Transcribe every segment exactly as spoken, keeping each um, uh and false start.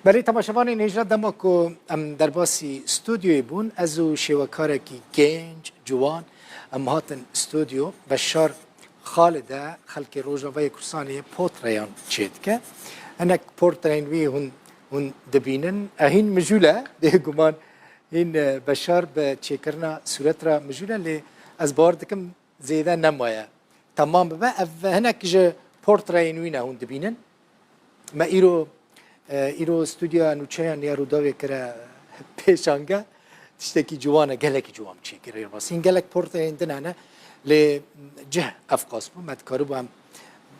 Belê temaşevanên hêja, dema ku em derbasî stûdyoyê bûn, ez û şêwekarekî genc, ciwan, em hatin stûdyo. Beşar Xalid e, xelkê Rojavayê Kurdistanê portreyan çêdike. Hinek portreyên wî hûn, hûn dibînin. E, hîn mijûl e, bêguman hîn, e, Beşar bi çêkirina sûret re mijûl e, lê ez bawer dikim zêde nemaye. Temam bibe. Ev hinek ji portreyên wî ne hûn dibînin. Me îro, e, îro stûdyoya nûçeyan ya Rûdawê kire pêşange. Tiştekî ciwan e, gelekî ciwan çêkirî. Rastî gelek portreyên din hene. Lê cih ev qas bû. Me dikaribû em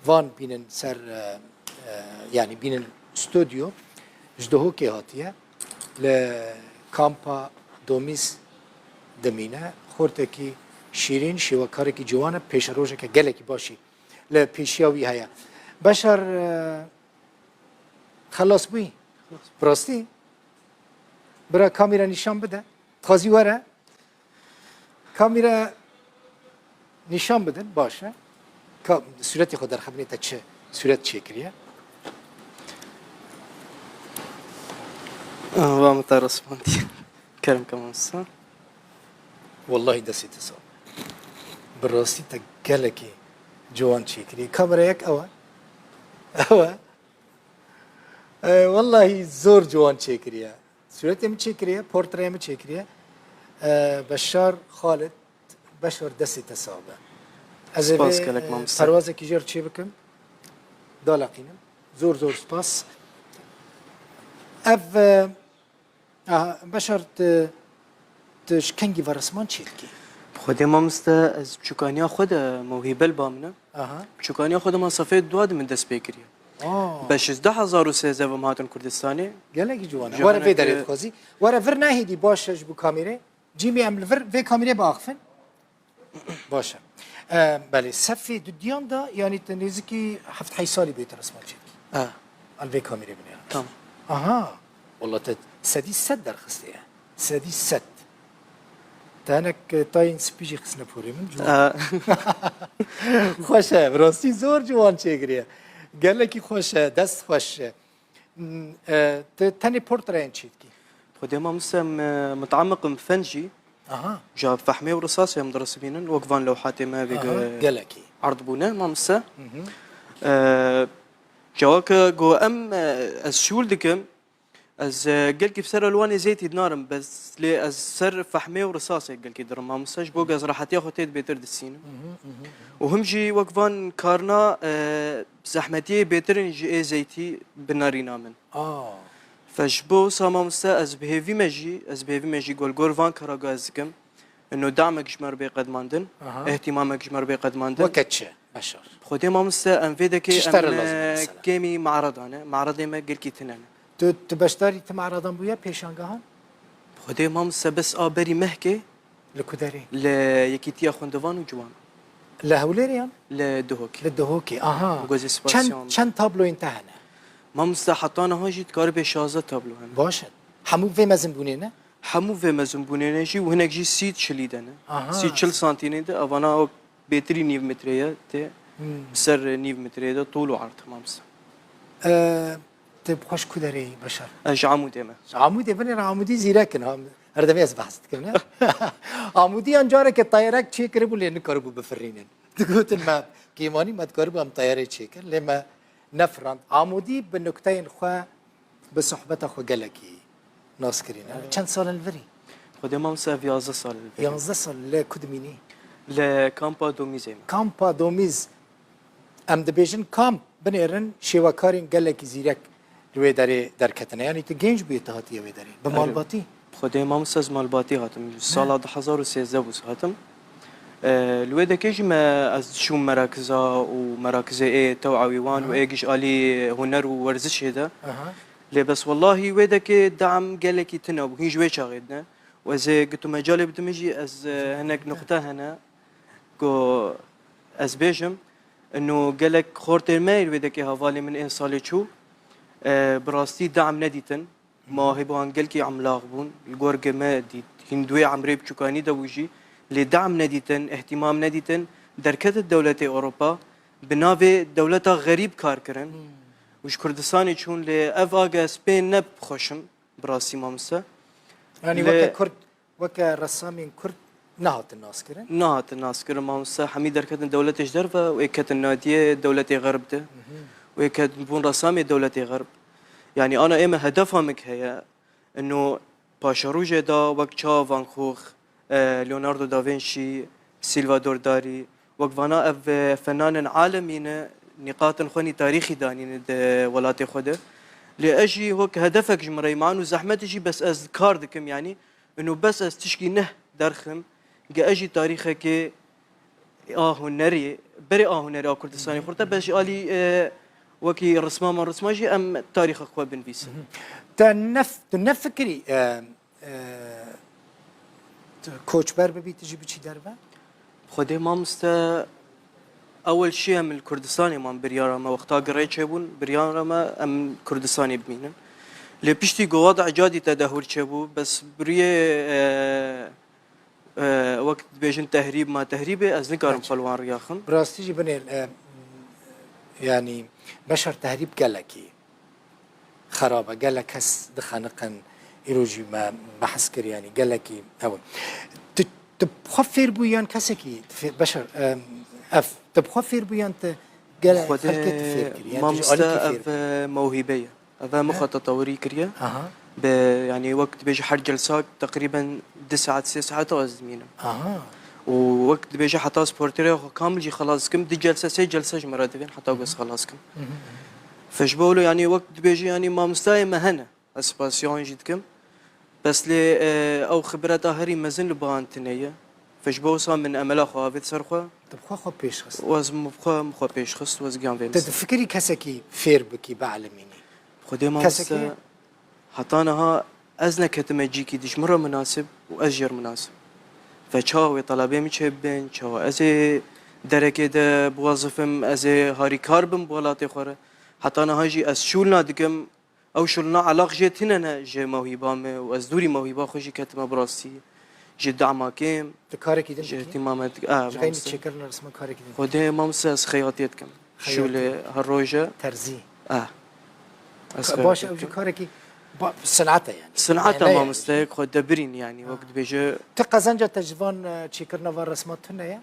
van bînin ser, e, e, yanî bînin stûdyo. Ji Duhokê hatiye. Li kampa Domîz dimîne. Xortekî şîrîn, şêwekarekî ciwan e, pêşerojeke gelekî başî li pêşiya wî heye. Beşar, e, xelas bûyî? Bi rastî? Bira kamîra nîşan bide. Dixwazî were. Kamîra nîşan bidin, baş e. Ka, sûretê xwe derxebinê, te çi sûret çêkiriye? Ah, va min te resmandiye. Kerem ke mamosta. Wellahî destê te sax be. Bi rastî te gelekî ciwan çêkiriye. Kamera yek ew e. Ew e. E, wellahî zor ciwan çêkiriye. Sûretê min çêkiriye, portreyê min çêkiriye. E, Beşar Xalid, Beşar destê te sax be. Ez ê Spas vê, gelek e, mamosta. Perwazekî jê re çê bikim. Daleqînim. Zor zor spas. Ev, e, aha, Beşar, tu, tu ji kengî ve resman çêdikî? Xwedê mamoste, ez biçûkaniya xwe de mewhîbe li ba min e. Aha. Biçûkaniya xwe de ma sefê dua de min dest pê kiriye. Aa. Be şêzdeh hezar û sêzdeh ve em hatin Kurdistanê. Gelekî ciwan e. Were vê derê dixwazî. Were vir nehêdî, baş e ji bo kamîrê. Cîmî em li vir vê kamîrê biaxifin. Baş e. E, belê, sefê dudiyan de, yanî te nêzikî heft heyş salî bê te resman çêdikî. Ha. Al vê kamîrê binêre. Tamam. Aha. Walla te sedî sed derxistê ye. Sedî sed. Te hinek, e, tayên spî jî xistine porê min. Ciwan. Ha. Xweş e, bi rastî zor ciwan çêkiriye. Gelekî xweş e, dest xweş e. Hmm, e, tu tenê portreyên çêdikî? Xwedê mamoste, em, e, mutemiq im fen jî. Aha. Ja fehmê û risasê em dirisibînin, wek van lewhatê me vê Aha, ge-, gelekî. Erd bûne, mamoste. Hı hı. E, ja weke ku em, e, ez şûl dikim, ez, e, gelkî bi ser elwanê zeytî dinarim, bes lê ez ser fehmê û risasê gelkî dirim, mamoste, ji bo ku ez rehetiya xwe tê de bêtir distînim. Hı hı, hı hı, hı hı. Û him jî wek van karna, e, zehmetiyê bêtir in ji ê zeytî bi nerîna min. Aa. Fe ji bo wisa mamoste ez bi hêvî me jî, ez bi hêvî me jî gol gor van kara ku ez dikim. Ino damek ji me re bê qedmandin, Aha. Îhtimamek ji me re bê qedmandin. Weke çi? Beşar. Xwedê mamoste em vê dekê Çi ji te em, re lazim e, e, mesela? Kêmî me'reda ne. Me'redê me gelkî tine ne. Tu, tu beşdarî ti me'redan bûye pêşangehan? Xwedê mamoste bes a berî mehkê Li ku derê? Li Yekîtiya Xwendevan û Ciwan. Li Hewlêrê yan? Li Duhokê. Li Duhokê, aha. Gozê Çend, Spasyan. Çend tabloyên te hene? Mamoste heta niha jî dikaribê şazdeh tablo hene. Baş e. Hemû vê mezinbûnê ne? Hemû vê mezinbûnê ne jî û hinek jî sî çilî de ne. Aha. Sî çil santînê de, evana o bêtirî nîv metrê ye, tê Hmm. ser nîv metrê de tol û erd, mamoste. E, Te bi xwe ji ku derê yî, Beşar? Ez ji Amûdê me. Ji Amûdê, binêre Amûdî zîrek in, ha. Her demê ez behs dikim, ne? Amûdiyan careke teyarek çêkiribû, lê nikaribû bifirînin. Digotin me, kêmanî me dikaribû em teyarê çêkir, lê me nefirand. Amûdî bi nukteyên xwe, bi sohbeta xwe gelekî nas kirîne. Evet. Çend sal in li vir î? Xwedê mamoste ev yazdeh sal in li vir î. Yazdeh sal, li ku dimînî? Li kampa Domîzê me. Kampa Domîz. Em dibêjin kamp, binêrin şêwekarên gelekî zîrek li wê derê derketine. Yanî tu genc bûyî, tu hatiye wê derê. Bi Erê. Malbatî? Xwedê mamoste ez malbatî hatim. Sala He. du hezar û sêzdeh bû hatim. E, li wê dekê jî me ez diçûm merakiza û merakizê ê tew'a wî wan û Aha. ê giş alî huner û werzişê de. Aha. Lê bes wellahî wê dekê de'm gelekî tune bû. Hîn ji wê çaxê dine. Û ez ê gotûmecalê bidim jî ez, e, hinek nuqte hene ku ez bêjim. Ino gelek xortên me ê wê dekê hevalê min ê salê çû, e, bi rastî de'm nedîtin. Ma hebûn gelkî emlaq bûn. Li gor ge me dît. Hîn di wê emrê biçûkanî de bû jî. Lê de'm nedîtin, îhtîmam nedîtin. Derketin dewletê Ewropa. Bi navê dewleta xerîb kar kirin. Hmm. û ji Kurdistanê çûn, lê ev a ge ez pê ne bi xweş im, bi rastî mamoste. Yanî Lê weke Kurd, weke ressamên Kurd nehatin naskirin? Nehatin naskirin mamoste. Hemî derketin dewletê ji derve û ê ketin nadiyê dewletê Xerb de. Û ê ketin bûn ressamê dewletê Xerb. Yanî ana ê me hedefa min heye. Ino paşerojê de wek çawa Van Gogh, e, Leonardo da Vinci, Salvador Dali, wek vana ev, e, fenanên alemî ne, nîqatên xwe nî tarîxî danîne di welatê xwe de. Lê ez jî wek hedefek ji min re, man û zehmet jî, bes ez kar dikim, yanî ino bes ez tişkî neh derxim, ge ez jî tarîxekê a hunerî, berê a hunerî a Kurdistanê xurte, bes ji alî, e, wekî risma man risma jî em tarîxa xwe binivîsin. Te nef-, tu nefikirî, e, e, tu koçber bibî, tu jî biçî derve? Xwedê mamoste, ewil şî em li Kurdistanê man, biryara me wexta girê çêbûn, biryara me em Kurdistanê bimînin. Lê piştî ku wada icadî tedehûr çêbû, bes biriyê, e, e, wek dibêjin tehrîb ma tehrîbê, ez nikarim Peki. xwe li wan riya xim. Bi rastî jî binêl, e, yanî beşer tehrîb gelekî xerab e, gelek kes dixeniqin, îro jî me behs kir, yanî gelekî ew. Tu, tu bi xwe fêr bû yan kesekî fê-, beşer, e, ev, tu bi xwe fêr bû yan tu gele-, Xwedê xelkê tu fêr kirî, yan tu ji mamoste alîkî fêr ev, kirî? e, mewhîbe ye. Ev e, min He? xwe tetewirî kiriye. Aha. Bi, yanî wek dibêje her celsa teqrîben du saet, sê saet ez dimînim. Aha. Û wek dibêje heta ez portreyê xwe kamil jî xelas dikim, du celse, sê celse ji min re divên heta ku ez xelas kim. Hı hı. Fe ji bo wilo, yanî wek dibêje, yanî mamostayê me hene. Ez spasiya wan jî dikim. Bes lê, e, ew xibreta herî mezin li ba wan tune ye. Fe ji bo wisa min emela xwe avêt ser xwe. Tu bi xwe xwe pêş xist. Û ez min bi xwe, min xwe pêş xist û ez giyan vê Te misin. difikirî kesekî fêr bikî, bielmînî? Xwedê mamoste, Kesekî heta niha ez neketime cîkî di ji min re minasib û ez jê re minasib. Ve çawa wê telebê min çêbibin, çawa ez ê derekê de biwezifim, ez ê harîkar bim bi welatê xwe re. Heta niha jî ez şûlna dikim, ew şûlna elaq jê tune ne ji mewhîba min û ez dûrî mewhîba xwe jî ketime bi rastî. Ji dema kêm, Di karekî din ji dikî? îhtîmamê dik-, a, Ji xeynî mamoste. çêkirina risman karekî din dikî? Xwedê mamoste ez xeyatiyê dikim. Xeyatî. Şûlê her roje. Terzî. A. Ez Ka-, xeyatiyê baş, ew jî dikim. karekî ba-, sinete yani. Sinete Mehneya mamosteyek yani. xwe debirîn yani, Ha. wek dibêje. Ti qezenca te ji van, e, çêkirina van resma tune ye?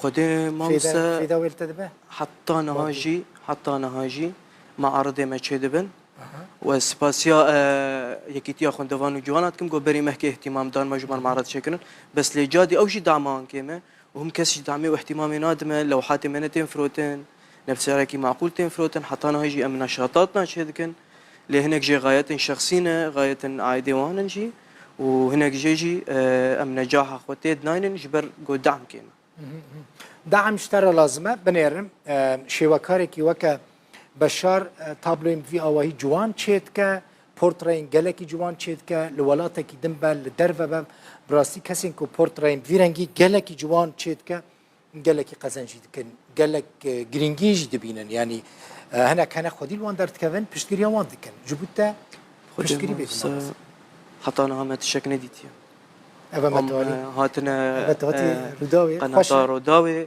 Xwedê mamoste, Fêda, fêda wê li te dibe? heta niha Bakî. jî, heta niha jî mearidê me çêdibin. Aha. Û ez spasiya, e, Yekîtiya Xwendevan û Ciwana dikim, ku berî mehkê îhtîmam dan me ji wan mearid çêkirin. Bes lê cadî ew jî dama wan kêm e. Û him kes jî damê û îhtîmamê nadime, lewhatê me ne tên firotin, ne bi serekî maqûl tên firotin, heta niha jî em neşatatna çêdikin. Lê hinek jê xayetin şexsî ne, xayetin aîdê wan in jî. Û hinek jê jî, e, em necaha xwe tê dinaynin ji ber ku dam kêm e. Mhm, mhm. Dam ji te re lazim e, binêrin. E, şêwekarekî weke Beşar, e, tabloyên bi vî awahî ciwan çêdike, portreyên gelekî ciwan çêdike, li welatekî din be, li derve be. Bi rastî kesên ku portreyên vî rengî gelekî ciwan çêdike, gelekî qezenc jî dikin, gelek, e, girîngî jî dibînin. Yanî, e, hinek hene xwedî li wan derdikevin, piştgiriya wan dikin. Ji bo te Xwedê piştgirî bê mamoste, dima lazim. Heta niha me tiştek nedîtiye. Eve me Em, tewalî, e, hatine, eve te hatî e, Rûdawê, qenata xweş e. Rûdawê.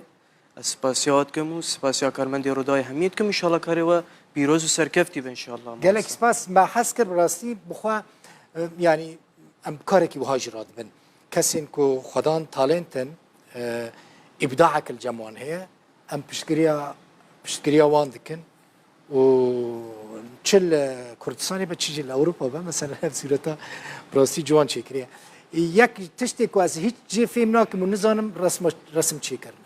Ez spasiya we dikim û spasiya karmendê Rûdawê hemî dikim. Înşallah karê we pîroz û serkeftî be înşallah, Gelek mamoste. spas, me hez kir bi rastî bi xwe, e, yanî em karekî wiha jî radibin. Kesên ku xwedan talent in, e, îbdaek li cem wan heye, em piştgiriya, piştgiriya wan dikin û çi li Kurdistanê be, çi jî li Ewropa be, mesela ev sûreta bi rastî ciwan çêkiriye. Yek tiştê ku ez hiç jê fêm nakim û nizanim resma, resim çêkirine.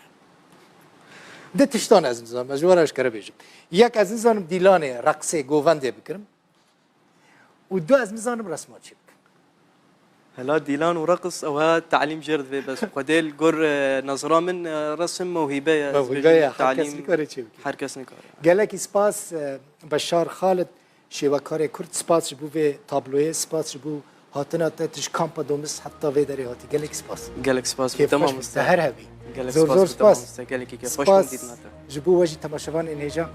Du tiştan ez nizanim, ez ji we re eşkere bêjim. Yek ez nizanim dîlanê, reqsê, govendê bikirim. Û du ez nizanim resma çê bikim. Hela dîlan û reqs ew he talîm jêr divê bes. Xwedê li gor, e, nezra min, e, resim mewhîbe ye. Ez Mewhîbe bêjim ye, her kes talîm nikare çê bike. Her kes nikare. Gelekî spas, e, Beşar Xalid, şêwekarê Kurd, spas ji bo vê tabloyê, spas ji bo hatina te, tu ji kampa Domiz heta vê derê hatî. Gelek spas. Gelek spas. Kêfxweş bî, te her hebî. Gelek Zor, spas zor bi te spas. mamoste. Gelekî kêfxweş bûm dîtina te. Ji bo we jî temaşevanên hêja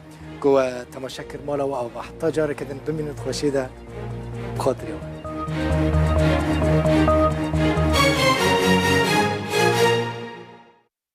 ku we temaşe kir mala we ava. Heta careke din bimînin di xweşiyê de. Bi xatirê we.